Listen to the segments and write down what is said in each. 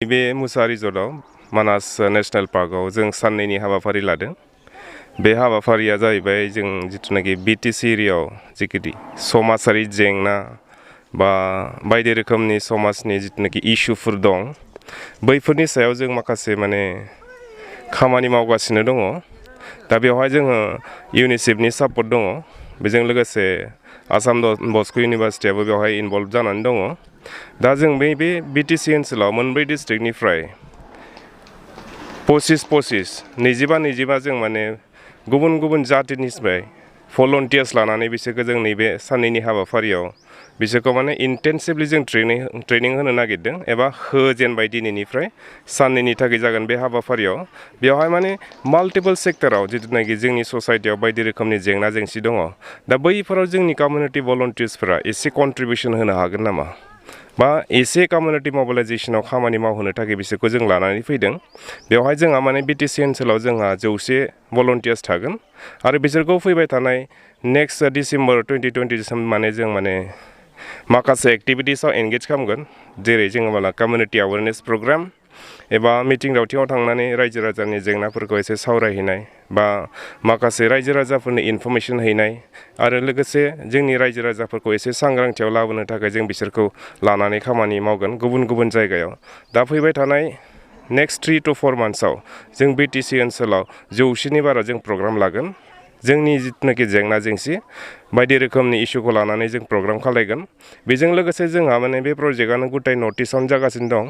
नैबे मुसा रिजर्टआव मानास नेशनेल पार्कआव जों साननैनि हाबाफारि लादों। बे हाबाफारिया जाहैबाय जों जिथुनाखि BTC एरियायाव जिखिदि समाजारि जेंना बा बायदि रोखोमनि समाजनि जिथुनाखि इस्युफोर दं बैफोरनि सायाव जों माखासे माने खामानि मावगासिनो दङ। दा बेवहाय जोङो इउनिसेफनि सापर्ट दङ। बेजों लोगोसे आसाम डन बस्क' इउनिभारसिटियाबो बेवहाय इनभल्भ जानानै दङ। दा जों बे BTC ओनसोलाव मोनब्रै डिस्ट्रिक्टनिफ्राय 25-25 जों माने गुबुन गुबुन जातिनिफ्राय भलन्टियार्स लानानै बिसोरखौ जों नैबे साननैनि हाबाफारियाव बिसोरखौ माने इन्टेनसिभलि जों ट्रेनिं होनो नागिरदों एबा होजेनबाय दिनैनिफ्राय साननैनि थाखाय जागोन बे हाबाफारियाव। बेवहाय माने माल्टिपल सेक्टराव जिथुनाखि जोंनि ससाइटियाव बायदि रोखोमनि जेंना जेंसि दङ। दा बैफोराव जोंनि कमिउनिटि भलन्टियार्सफोरा एसे कन्ट्रिबिउसन होनो हागोन नामा बा एसे कमिउनिटि मबिलाइजेसनाव खामानि मावहोनो थाखाय बिसोरखौ जों लानानै फैदों। बेवहाय जोंहा माने BTC ओनसोलाव जोंहा 100 भलन्टियार्स थागोन आरो बिसोरखौ फैबाय थानाय नेक्स्ट डिसेम्बर 2020 माने जों माने माखासे एक्टिभिटिसआव एंगेज खालामगोन। जेरै जोङो माला कमिउनिटि एवेयारनेस प्रग्राम एबा मिटिं दावथिङाव थांनानै रायजो राजानि जेंनाफोरखौ एसे सावरायहैनाय बा माखासे रायजो राजाफोरनो इनफरमेसन हैनाय आरो लोगोसे जोंनि रायजो राजाफोरखौ एसे सांग्रांथियाव लाबोनो थाखाय जों बिसोरखौ लानानै खामानि मावगोन गुबुन गुबुन जायगायाव। दा फैबाय थानाय नेक्स्ट 3 to 4 मान्थ्सआव जों BTC ओनसोलाव 100नि बारा जों प्रग्राम लागोन। जोंनि जिथुनाखि जेंना जेंसि बायदि रोखोमनि इस्युखौ लानानै जों प्रग्राम खालायगोन। बेजों लोगोसे जोंहा माने बे प्रजेक्टआनो गुटाइ नर्थ इस्टआवनो जागासिनो दं।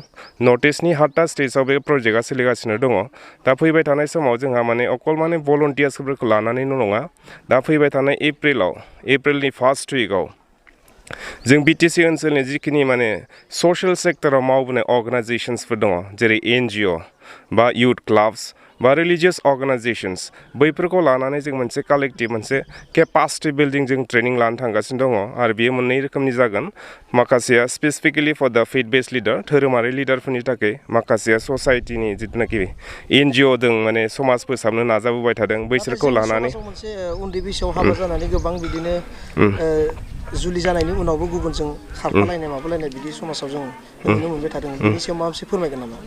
नर्थ इस्टनि 7टा स्टेट्सआव बे प्रजेक्टआ सोलिगासिनो दङ। दा फैबाय थानाय समाव जोंहा माने अकल माने भलन्टियार्सफोरखौ लानानैल' नङा। दा फैबाय थानाय एप्रिलनि फार्स्ट उइकआव जों BTC ओनसोलनि जिखिनि माने ससियेल सेक्टराव मावबोनाय अर्गानाइजेसन्सफोर दङ जेरै NGO बा इउथ क्लाब्स बा रिलिजियास अर्गानाइजेसन्स बैफोरखौ लानानै जों मोनसे कालेक्टिभ मोनसे केपासिटि बिल्डिं जों ट्रेनिं लानो थांगासिनो दङ। आरो बेयो मोननै रोखोमनि जागोन। माखासेया स्पेसिफिकेलि फर दा फेथ बेस्ड लिडार धोरोमारि लिडारफोरनि थाखाय, माखासेया ससाइटिनि जिथुनाखि NGO दं माने समाज फोसाबनो नाजाबोबाय थादों बैसोरखौ लानानै मोनसे उन्दै बैसोआव हाबा जानानै गोबां बिदिनो जुलि जानायनि उनावबो गुबुनजों खारफालायनाय माबालायनाय बिदि समाजाव जों नुनो मोनबाय थादों। बेनि सायाव माबा मोनसे फोरमायगोन नामा?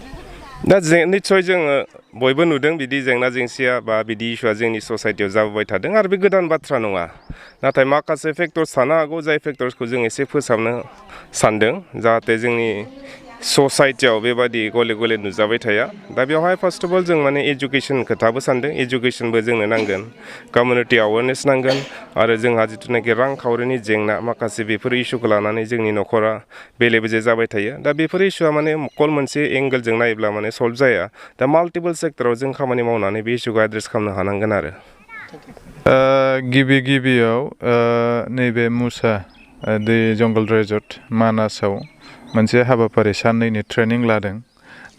दा निस्सय जोङो बयबो नुदों बिदि जेंना जेंसिया बा बिदि इस्युआ जोंनि ससाइटियाव जाबोबाय थादों आरो बे गोदान बाथ्रा नङा। नाथाय माखासे फेक्टर्स थानो हागौ जाय फेक्टर्सखौ जों एसे फोसाबनो सानदों जाहाथे जोंनि ससाइटियाव बेबादि गले गले नुजाबाय थाया। दा बेवहाय फार्स्ट अफ अल जों माने एजुकेसन खोथाबो सानदों। एजुकेसनबो जोंनो नांगोन, कमिउनिटि एवेयारनेस नांगोन आरो जोंहा जिथुनाखि रांखावरिनि जेंना माखासे बेफोर इस्युखौ लानानै जोंनि न'खरा बेले बेजे जाबाय थायो। दा बेफोर इस्युआ माने कल मोनसे एंगेलजों नायोब्ला माने सल्भ जाया। दा माल्टिपल सेक्टराव जों खामानि मावनानै बे इस्युखौ एड्रेस खालामनो हानांगोन आरो। गिबियाव नैबे मुसा दै जंगल रिजर्ट मानासाव मोनसे हाबाफारि साननैनि ट्रेनिं लादों।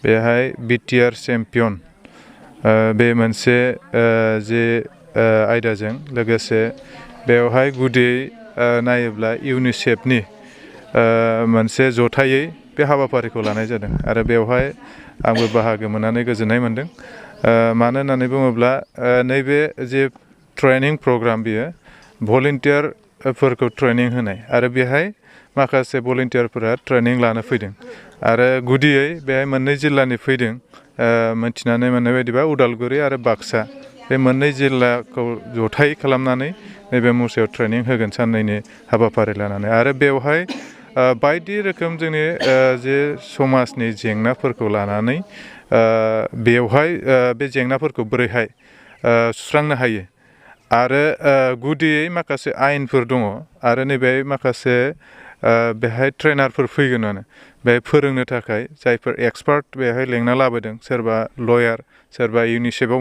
बेहाय BTR चेम्पियन बे मोनसे जे आयदाजों लोगोसे बेवहाय गुदियै नायोब्ला इउनिसेफनि मोनसे जथायै बे हाबाफारिखौ लानाय जादों आरो बेवहाय आंबो बाहागो मोननानै गोजोननाय मोनदों। मानो होननानै बुङोब्ला नैबे जे ट्रेनिं प्रग्राम बियो भलन्टियारफोरखौ ट्रेनिं होनाय आरो बेहाय माखासे भलन्टियारफोरा ट्रेनिं लानो फैदों आरो गुदियै बेहाय मोननै जिल्लानि फैदों। मिथिनानै मोननाय बायदिबा उदालगुरि आरो बाक्सा बे मोननै जिल्लाखौ जथाय खालामनानै नैबे मुसायाव ट्रेनिं होगोन साननैनि हाबाफारि लानानै। आरो बेवहाय बायदि रोखोम जोंनि जे समाजनि जेंनाफोरखौ लानानै बेवहाय बे जेंनाफोरखौ बोरैहाय सुस्रांनो हायो आरो गुदियै माखासे आयेनफोर दङ आरो नैबे माखासे बेहाय ट्रेनारफोर फैगोनानो बेहाय फोरोंनो थाखाय जायफोर एक्सपार्ट बेहाय लेंना लाबोदों, सोरबा लयार, सोरबा इउनिसेफआव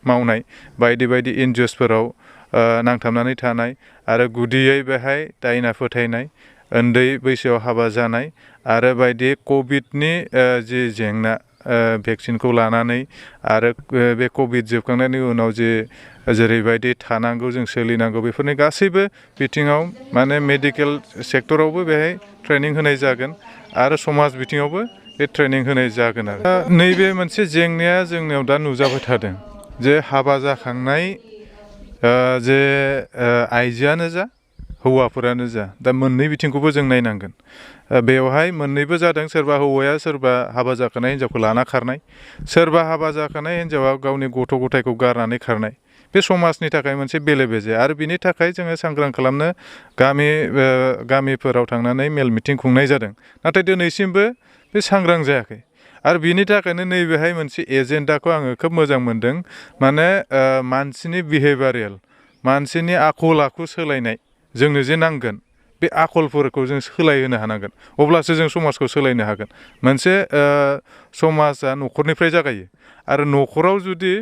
मावनाय बायदि बायदि एनजिअसफोराव नांथाबनानै थानाय आरो गुदियै बेहाय दायना फोथायनाय, उन्दै बैसोआव हाबा जानाय आरो बायदि कभिडनि जि जेंना भेक्सिनखौ लानानै आरो बे कभिड जोबखांनायनि उनाव जेरैबायदि थानांगौ जों सोलिनांगौ बेफोरनि गासैबो बिथिङाव माने मेडिकेल सेक्टरावबो बेहाय ट्रेनिं होनाय जागोन आरो समाज बिथिङावबो बे ट्रेनिं होनाय जागोन आरो नैबे मोनसे जेंनाया जोंनियाव दा नुजाबाय थादों जे हाबा जाखांनाय जे आइजोआनो जा हौवाफोरानो जा दा मोननै बिथिंखौबो जों नायनांगोन बेवहाय मोननैबो जादों सोरबा हौवाया सोरबा हाबा जाखानाय हिन्जावखौ लाना खारनाय सोरबा हाबा जाखानाय हिन्जावा गावनि गथ' गथायखौ गारनानै खारनाय बे समाजनि थाखाय मोनसे बेले बेजे आरो बिनि थाखाय जोङो सांग्रां खालामनो गामिफोराव थांनानै मेल मिटिं खुंनाय जादों नाथाय दिनैसिमबो बे सांग्रां जायाखै आरो बिनि थाखायनो नैबेहाय मोनसे एजेन्डाखौ आङो खोब मोजां मोनदों माने मानसिनि बिहेभियारेल मानसिनि आखल आखु सोलायनाय जोंनो जे नांगोन बे आखलफोरखौ जों सोलायहोनो हानांगोन अब्लासो जों समाजखौ सोलायनो हागोन मोनसे समाजा न'खरनिफ्राय जागायो आरो न'खराव जुदि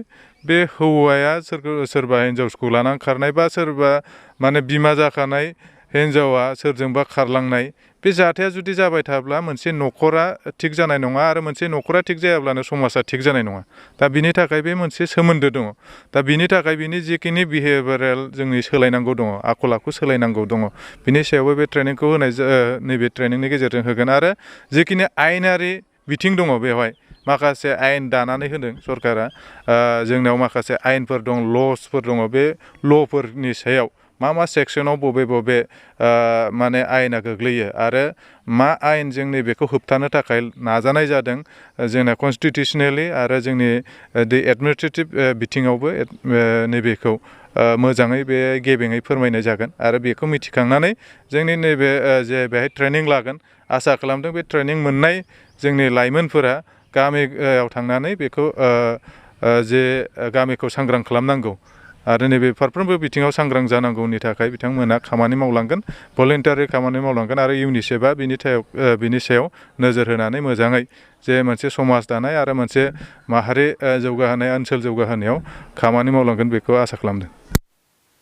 बे हौवाया सोरबा हिन्जावखौ लानानै खारनाय बा सोरबा माने बिमा जाखानाय हिन्जावा सोरजोंबा खारलांनाय बे जाथाया जुदि जाबाय थाब्ला मोनसे न'खरा थिग जानाय नङा आरो मोनसे न'खरा थिग जायाब्लानो समाजा थिग जानाय नङा दा बिनि थाखाय बे मोनसे सोमोन्दो दङ दा बिनि थाखाय बिनि जिखिनि बिहेभियारेल जोंनि सोलायनांगौ दङ आखल आखु सोलायनांगौ दङ बिनि सायावबो बे ट्रेनिंखौ होनाय नैबे ट्रेनिंनि गेजेरजों होगोन आरो जिखिनि आयेनारि बिथिं दङ बेवहाय माखासे आयेन दानानै होदों सरकारा जोंनाव माखासे आयेनफोर दं लसफोर दङ बे लफोरनि सायाव मा सेक्सनाव बबे माने आयेना गोग्लैयो आरो मा आयेनजों नैबेखौ होबथानो थाखाय नाजानाय जादों जोंना कनस्टिटिउसनेलि आरो जोंनि एडमिनिस्ट्रेटिभ बिथिङावबो नैबेखौ मोजाङै बे गेबेङै फोरमायनाय जागोन आरो बेखौ मिथिखांनानै जोंनि नैबे जे बेहाय ट्रेनिं लागोन आसा खालामदों बे ट्रेनिं मोननाय जोंनि लाइमोनफोरा गामियाव थांनानै बेखौ जे गामिखौ सांग्रां खालामनांगौ आरो नैबे फारफ्रोमबो बिथिङाव सांग्रां जानांगौनि थाखाय बिथांमोना खामानि मावलांगोन भलेन्टारि खामानि मावलांगोन आरो इउनिसेफआ बिनि सायाव नोजोर होनानै मोजाङै जे मोनसे समाज दानाय आरो मोनसे माहारि जौगाहोनाय ओनसोल जौगाहोनायाव खामानि मावलांगोन बेखौ आसा खालामदों